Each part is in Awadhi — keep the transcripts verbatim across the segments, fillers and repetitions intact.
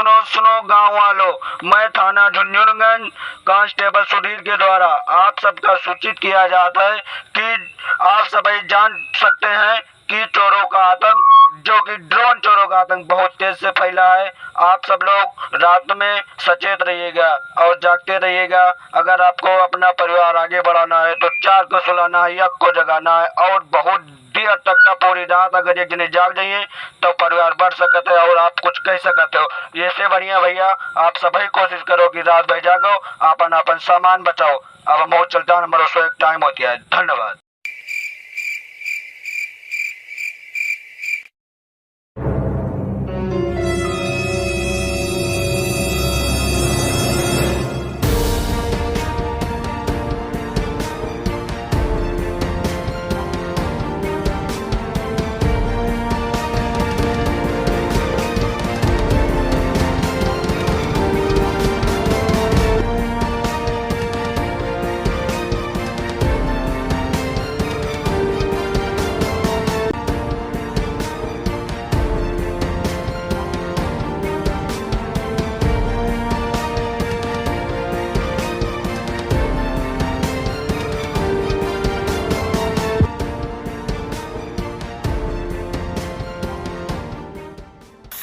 सुनो, सुनो गाँव वालों, मैं थाना झुंझुनगंज कांस्टेबल सुधीर के द्वारा आप सबका सूचित किया जाता है कि आप सभी जान सकते हैं कि चोरों का आतंक, जो कि ड्रोन चोरों का आतंक बहुत तेज से फैला है। आप सब लोग रात में सचेत रहिएगा और जागते रहिएगा। अगर आपको अपना परिवार आगे बढ़ाना है तो चार को सुलाना है, एक को जगाना है और बहुत देर तक का पूरी रात अगर एक जने जाग जाइए तो परिवार बढ़ सकत है और आप कुछ कह सकत हो। ये से बढ़िया भैया, आप सभी कोशिश करो कि रात भर जागो, आपन आपन सामान बचाओ। अब हम और चलता है, हमारा सो एक टाइम होती है। धन्यवाद।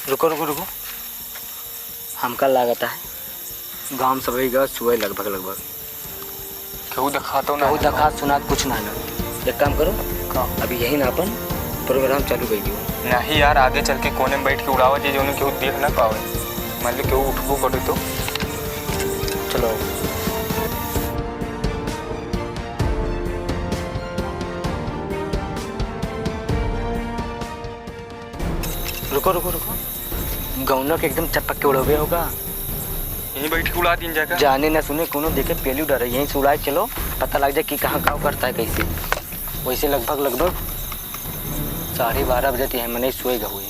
रुको, रुको, रुको। हमका लागत है, गाँव में सभी गवा सुए लगभग, लगभग। केहू देखातो ना केहू है। देखात सुनात कुछ ना है ना। एक काम करो, का? अभी यही ना अपन प्रोग्राम चालू कर दियो। नहीं यार, आगे चल के कोने में बैठ के उड़ावा जे, जोने केहू देख ना पावे। मान लो केहू उठबो करे तो। चलो। रुको, रुको, रुको। गौना के एकदम चपक के उड़ावे होगा। यहीं बैठ के उड़ा दीन जाएगा। जाने ना सुने कोनो देखे पेलू डरे, यहीं से उड़ाए चलो, पता लग जाए कि कहाँ का करता है, कैसे। वैसे लगभग, लगभग साढ़े बारह बजे तो यहाँ मने सोएगा हुए।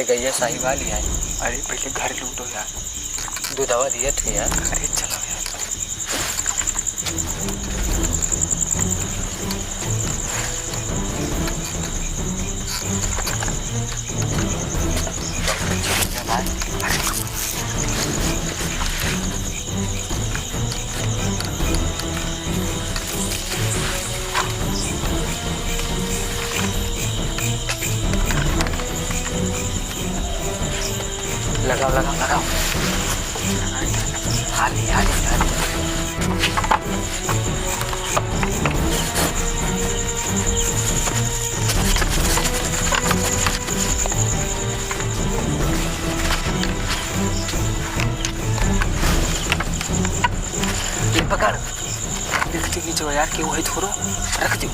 गैया साहिवाल ही है। अरे, पहले घर लूटो यार। दूधवा दिया थे यार। अरे, चलो यार। लगाओ, लगाओ, लगाओ। हाली, हाली, हाली। ये पकड़। देखते कि जो यार, केहू है थोड़ो, रख दो।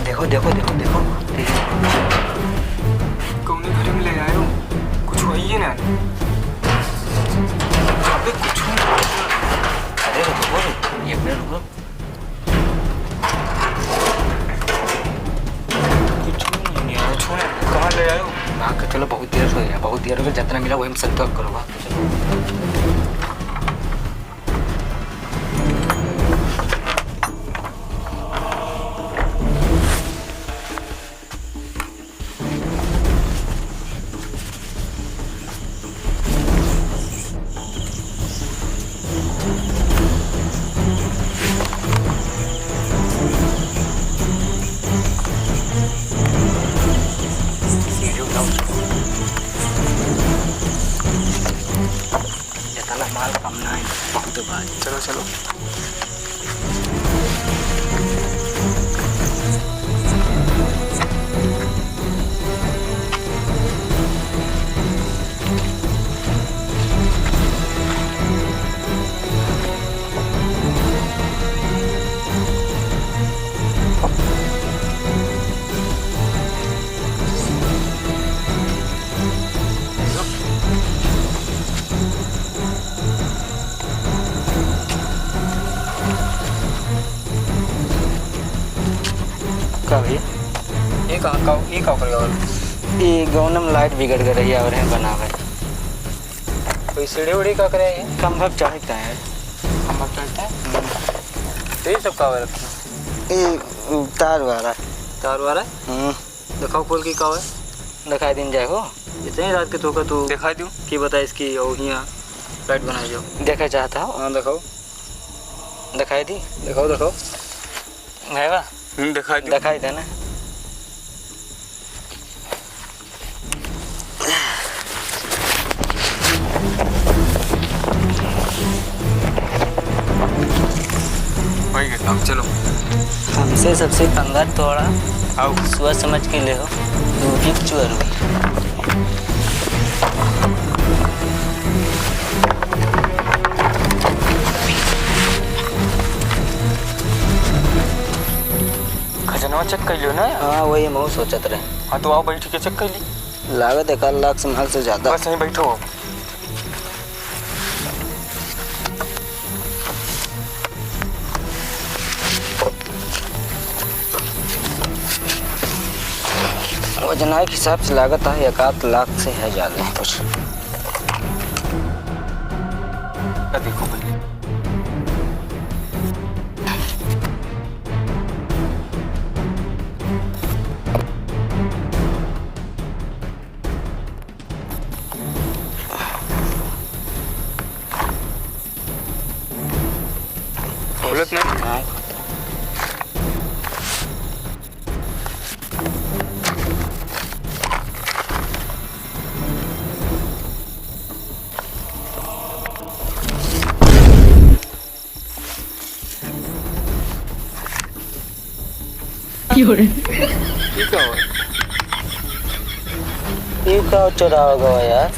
देखो, देखो, देखो, देखो। कौने घरे में ले आयो? कुछ होइए ना। अबे कुछ नहीं। अरे रुको, एक मिनट रुको। कुछ नहीं है। कुछ नहीं। कहाँ ले आयो? हाँ, चलो, बहुत देर हो गया, बहुत देर हो गया, जितना मिला वही में संतोष करो, हाँ। ये ताला माल कम ना है, बहुत बात। चलो, चलो। का, का, ई का करे और? ई गौनम लाइट बिगड़ गए रही और हैं बनावे। कोई सीढ़ी उढ़ी का करे है? खंभा पे चढ़ता है। खंभा पे चढ़ता है? हम्म। तो ये सब का हो रखा? ई तार वाला। तार वाला? हम्म। दिखाओ खोल के का है? दिखाई दिन जाए हो। इतनी रात के तो का तू दिखाई दूं? की बता इसकी ओ हियां लाइट बनाई जाओ। देखे चाहता हो? हाँ, दिखाओ। दिखाई दी? दिखाओ, दिखाओ। भैया। हम्म, दिखाई दी। दिखाई दे ना। वही के काम, चलो। हमसे सबसे पंगा थोड़ा आओ। सोच समझ के ले हो, तू भी चोर हुई। खजनवा चेक कर लियो ना। हाँ, वही हम सोचत रहे। हाँ, तो आओ, बैठ के चेक कर ली। लागत है एक लाख से, माल से ज्यादा। बस यहीं बैठो। वजनाई के हिसाब से लागत है एक आध लाख से है ज्यादा कुछ। देखो भाई। खुलत नहीं। हाँ। ई का हो? ई का चोराव गवा यार?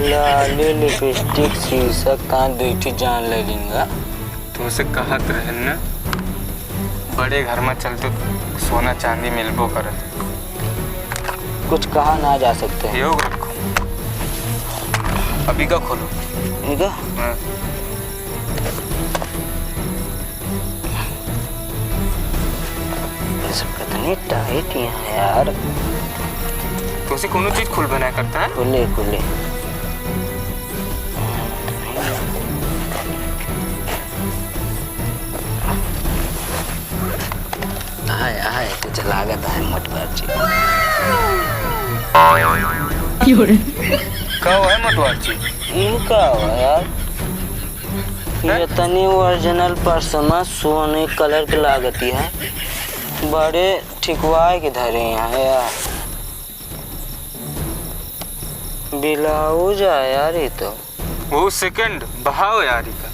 लाली, लिपस्टिक, शीशा, कान, दुई ठे जान ले लेंगा। तुमसे कहत रहन ना, बड़े घर में चलते सोना चांदी मिलबो करत। कुछ कहा ना जा सकते हैं। यो रखो। अभी का खोलो? ये का? हाँ। ये सब कितनी टाइट यहाँ है यार। तुमसे कोनो चीज खुलबे ना करता है? खुले, खुले। आय, आय, तो चला गया है मोटवार जी। का हुआ है मोटवार जी? इनका हुआ यार। हैं? ये तनी ओरिजिनल परसमा सोने कलर के लागती है। बड़े ठिकवाए के धरे यहाँ यार। ब्लाउज आ यार, ये तो। वो सेकंड बहाव यार, इका।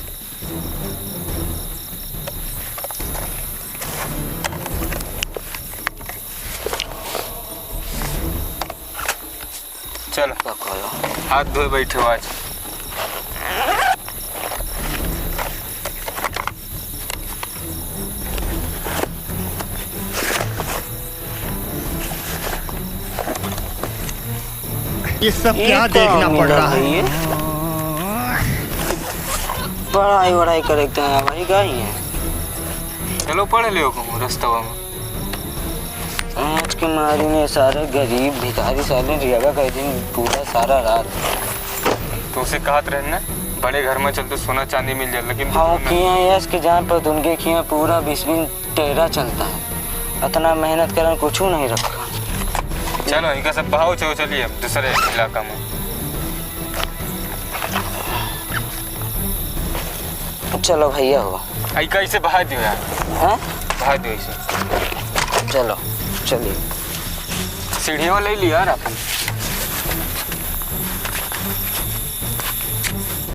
चल। पकड़ो। हाथ धोए बैठे हो आज। ये सब ये क्या क्या देखना पड़ मिला रहा है? भैया? पढ़ाई वढ़ाई करे के है भाई, का ही है? चलो पढ़ लियो कहूँ रस्तवा में। आज के मारी में सारे गरीब भिखारी साले रियागा कर दिन पूरा सारा रात। तो उसे कहत रहन ना, बड़े घर में चलते सोना चांदी मिल जाए, लेकिन हाँ, किया यस के जान पर उनके किया पूरा बीस बीस टेढ़ा चलता है। इतना मेहनत करन कुछ नहीं रखा। चलो, इनका सब बहाओ, चलो, चलिए अब दूसरे इलाका में। चलो भैया हो। आई कैसे बहा दियो यार? हाँ? बहा दियो ऐसे। चलो, चलिए। सीढ़ियों ले लिया यार अपन।